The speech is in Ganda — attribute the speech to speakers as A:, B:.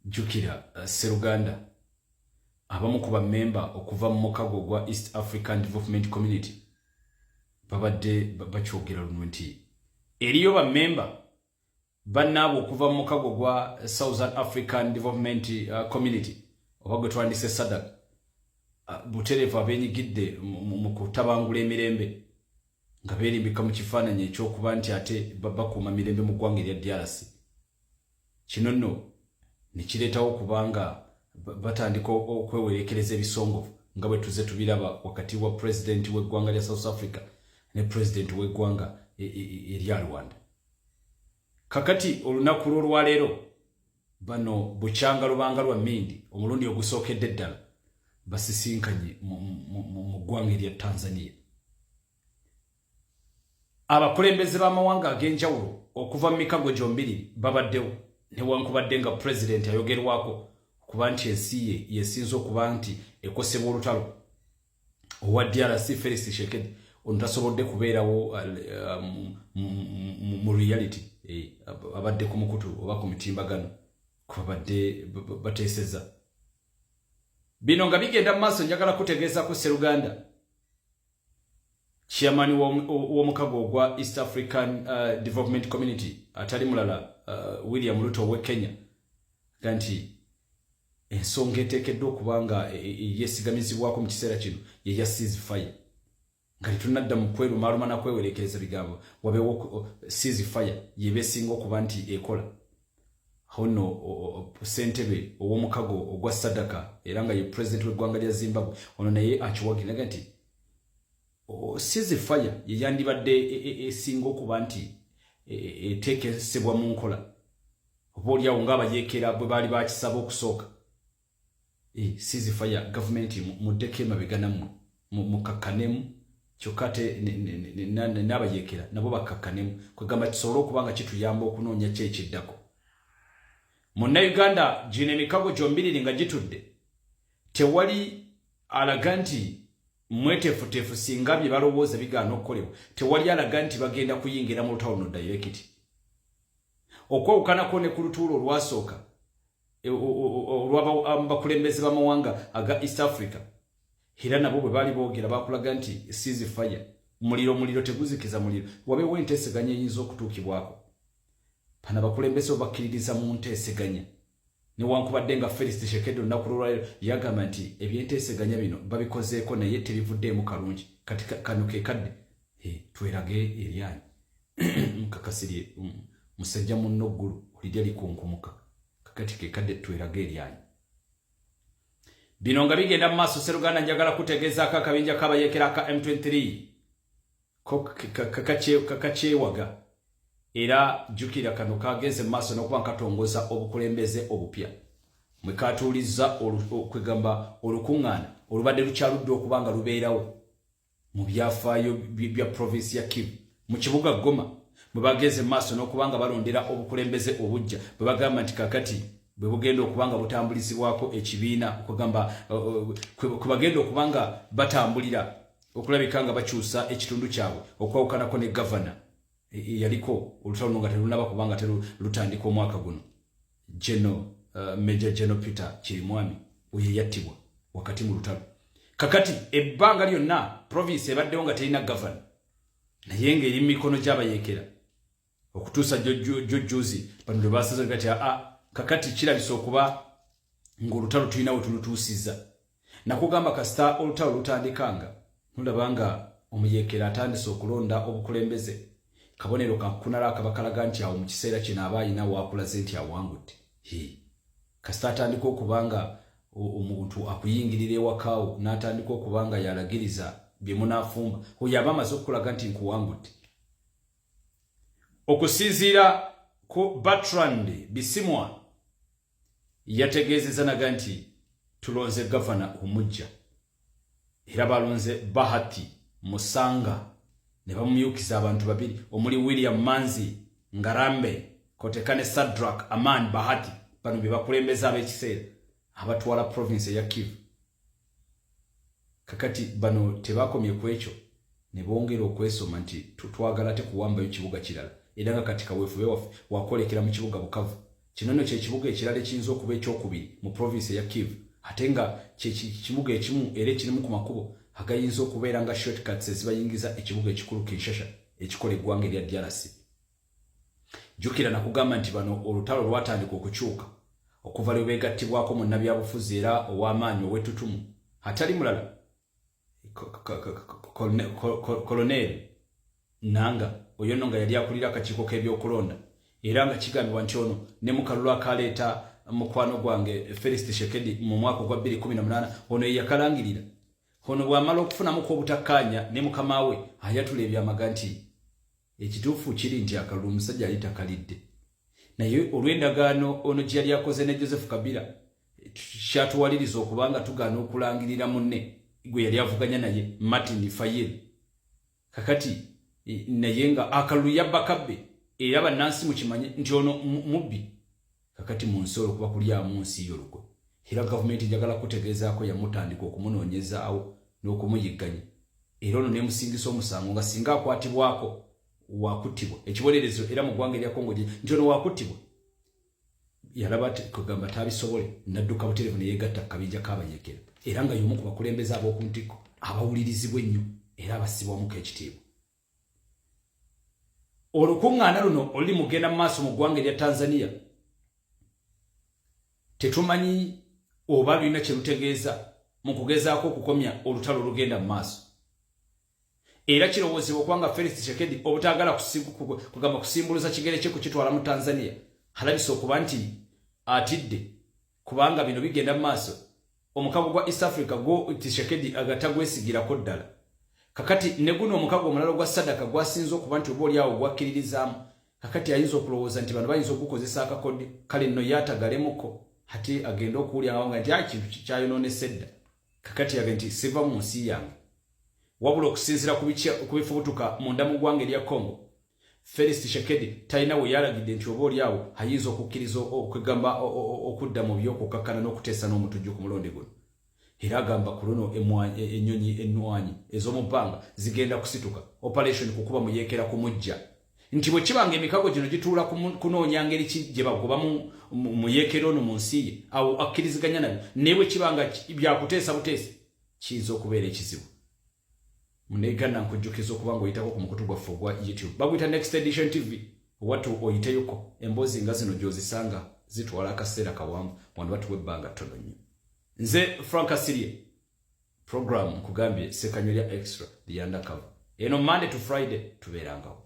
A: Jjukira sseruganda, abamu ku bammemba okuva mu mukago gwa East African Development Community babadde bakyogera luno nti eriyo bammemba bannaabwe okuva mu mukago gwa Southern African Development Community, oba gwe twandise SADC, butereevu abeenyigidde mu kutabangula emirembe nga beerimbika mu kifaananyi ekyokuba nti ate bakuuma mirembe mu ggwanga erya DRC. Kino nno ne kireetawo kubanga batandika okwewerekereza ebisongovu nga bwe tuze tubiraba wakati wa pulezidenti w'eggwanga lya South Africa ne pulezidenti w'eggwanga erya Rwanda. Kakati olunaku lw'olwaleero bano bukyanga lubanga lwa mmindi omulundi ogusookedde ddala basisinkanye mu ggwanga erya Tanzania. Abakulembeze b'amawanga ag'enjawulo okuva mu mikago gyombiri babaddewo, newankubadde nga pulezidenti ayogerwako okuba nti ensi ye yesinze okuba nti ekosebwa olutalo, owa DRC Felix Tshisekedi, ono tasobodde kubeerawo mu reality, abadde ku mukutu oba ku mitimbagano kubabadde bateeseza. Bino nga bigenda mu maaso, njagala kutegeeza ku sseruganda, chairman w'omukago ogwa East African Development Community, atali mulala William Ruto owe Kenya, ga nti ensonga eteekeddwa okuba nga yeesigamizibwako mu kiseera kino ye ya ceasefire, nga tetunadda mu kwerumaaluma na kwewerekereza bigambo, wabeewo ceasefire yeba esinga okuba nti ekola. Hono ssentebe ow'omukago ogwa SADC era nga ye president w'eggwanga lya Zimbabwe, ono naye akiwagira nti ceasefire ye yandibadde esinga okuba nti eteekesebwa mu nkola, oba oliawo ng'abayeekera bwe baali bakisaba okusooka. Ceasefire, gavumenti muddeko emabega nammwe mukakkanemu, kyokka ate n'abayeekera nabo bakkakkanemu, kwegamba kisobole okuba nga kituyamba okunoonya ki ekiddako. Munnayuganda, gino emikago gyombiriri nga gitudde, tewali alaga nti mweteefuteefu singa bye balowooza bigaana okukolebwa. Tewali alaga nti bagenda kuyingira mu lutalo no direct, okwawukanako ne ku lutuulo olwasooka olw'abakulembeze b'amawanga aga East Africa. Era nabo bwe baali boogera bakulaga nti ceasefire, muliro muliro teguzikiza muliro, wabeewo enteeseganya eyinza okutuukibwako. Bano abakulembeze bo bakkiririza mu nteeseganya, newankubadde nga Felix Tshisekedi olunaku lwolwaleero yagamba nti ebyenteeseganya bino babikozeeko naye tebivuddeemu kalungi. Kati kano ke kadde twerage eryanyi mukakasirye musajja munno ggulu olirya likunkumuka. Kakati ke kadde twerage eryanyi. Bino nga bigenda mu maaso, sseruganda, njagala kutegeezaako akabinja k'abayeekera aka M23 kakakyewaga. Era jjukira kano kagenze mu maaso n'okuba nkatongoza obukulembeze obupya mwe katuulizza kwegamba olukuŋŋaana olubadde lukyaludde okuba nga lubeerawo mu byafaayo bya provinsi ya Kivu mu kibuga Goma, bwe bagenze mu maaso n'okuba nga balondera obukulembeze obujja bwe bagamba nti kakati bwe bugenda okuba nga butambulizibwako ekibiina, okugamba kwe bagenda okuba nga batambulira okulabika nga bakyusa ekitundu kyabwe, okwawukanako ne gavana yaliko olutalo luno nga terunaba kubanga lutandika omwaka guno, geno Major General Peter Kirimwami, oyo yattibwa wakati mu lutalo. Kakati ebbanga lyonna province ebaddewo nga terina gavana, naye ng'eri mu mikono gy'abayeekera okutuusa jojjuzi bano lwe basaze kati aa kakati kirabisa okuba ng'olutalo tulina we tulutuusizza. Nakugamba kasita olutalo lutandikanga nolaba nga omuyeekera atandise okulonda obukulembeze, kabonero kakunala akaba kalaga nti awo mu kiseera kino aba ayina waakulaze nti awangudde. Kasita atandika okuba nga omuntu akuyingirira ewakaawo n'atandika okuba nga yalagiriza bye munaafumba, oyo aba amaze okukulaga nti nkuwangudde. Okusinziira ku Bertrand Bisimwa, yategeezezza naga nti tulonze gavana omujja, era balonze Bahati Musanga ne bamumyukiza abantu babiri omuli William Manzi Ngarambe koteka ne Sadrak Aman Bahati. Bano be bakulembeze ab'ekiseera abatwala province eya Kivu. Kakati bano tebakomye ku ekyo, ne bongera okwesoma nti twagala tekuwambayo kibuga kirala, era nga kati kaweefube waffe wakwolekera mu kibuga Bukavu. Kino nno kyekibuga ekirala ekiyinza okuba ekyokubiri mu provinsi eya Kivu, ate nga kyekibuga ekimu era ekirimu ku makubo agayinza okubeera nga shortcuts ezibayingiza ekibuga ekikulu Kinshasa ekikola eggwanga erya DRC. Jjukira nakugamba nti bano olutalo lwatandika okukyuka okuva lwe beegattibwako munnabyabufuzi era ow'amaanyi ow'ettutumu atali mulala Koloneri Nanga, oyo nno nga yali akulira akakiiko k'ebyokulonda, era nga kigambibwa nti ono ne mu kalulu akaleeta mukwano gwange Felix Tshisekedi mu mwaka ogwa 2018 ono ye yakalangirira. Ono bw'amala okufunamuko obutakkaanya ne mukama we ayatula ebyamaga nti ekituufu kiri nti akalulu omusajja yali takalidde, naye olw'endagaano ono gye yali akoze ne Joseph Kabila kyatuwaliriza okuba nga tugaana okulangirira munne gwe yali avuganya naye Martin Fayulu. Kakati naye nga akalulu yabba kabbe, era bannansi mukimanye nti ono mubbi. Kakati mu nsi olwo kuba kulyamu nsi yo lukwe, era gavumenti njagala kutegeezaako yamutandika okumunoonyezaawo n'okumuyigganya, era ono nemusingisa omusango nga singa akwatibwako wakuttibwa ekibonerezo, era mu ggwanga erya Kongo nti ono wakuttibwa. Yalaba kugamba tabisobole, nadduka buterevu ne yeegatta ku kabinja k'abayeekera, era nga y'omu ku bakulembeze ab'oku ntikko abawulirizibwa ennyo era abassibwamuko ekitiibwa. Olukuŋŋaana luno oluli mugenda mu maaso mu ggwanga erya Tanzania tetumanyi oba lulina kye lutegeeza mu kugezaako okukomya olutalo olugenda mu maaso, era kirowoozebwa okuba nga Felix Tshisekedi obutaagala kugamba kusimbuluza kigere kye kukitwala mu Tanzania alabise okuba nti atidde, kubanga bino bigenda mu maaso omukago gwa East Africa gwo Tshisekedi agatagwesigirako ddala. Kakati ne guno omukago omulala ogwa SADC gwasinze okuba nti oba oliawo gwakkiririzaamu, kakati ayinza okulowooza nti bano bayinza okugukozesa akakodi kale nno ye atagalemuko, ate agende okuwulira nga nti kintu kyayonoonese dda. Kakati yage nti siva mu nsi yange. Wabula okusinziira ku bifubutuka munda mu ggwanga erya Congo, Felix Tshisekedi talina we yalagidde nti oba oliawo ayinza okukkiriza okwegamba okudda mu by'okukakkana n'okuteesa n'omutujju ku mulundi guno. Era agamba ku luno ennyonyi ennwanyi ez'omu bbanga zigenda kusituka operation kukuba muyeekera kumujja, nti bwe kiba nga emikago gino gituula kunoonya ngeri ki gye bagoba muyeekera ono mu nsi ye, awo akkiriziganya nabyo, naye bwe kiba nga byakuteesa buteesi kiyinza okubeera ekizibu. Muneeganna nkujjukiza okuba ng'oyitako ku mukutu gwaffe ogwa YouTube baguyita Next Edition TV, wattu oyiteyoko emboozi nga zino gy'ozisanga zitwala akaseera kawanvu, wano batuwa ebbanga ttono nnyo. Nze Frank Asirye, program nkugambye Sekanyolya Extra, the undercover. Eno Monday to Friday tubeerangawo.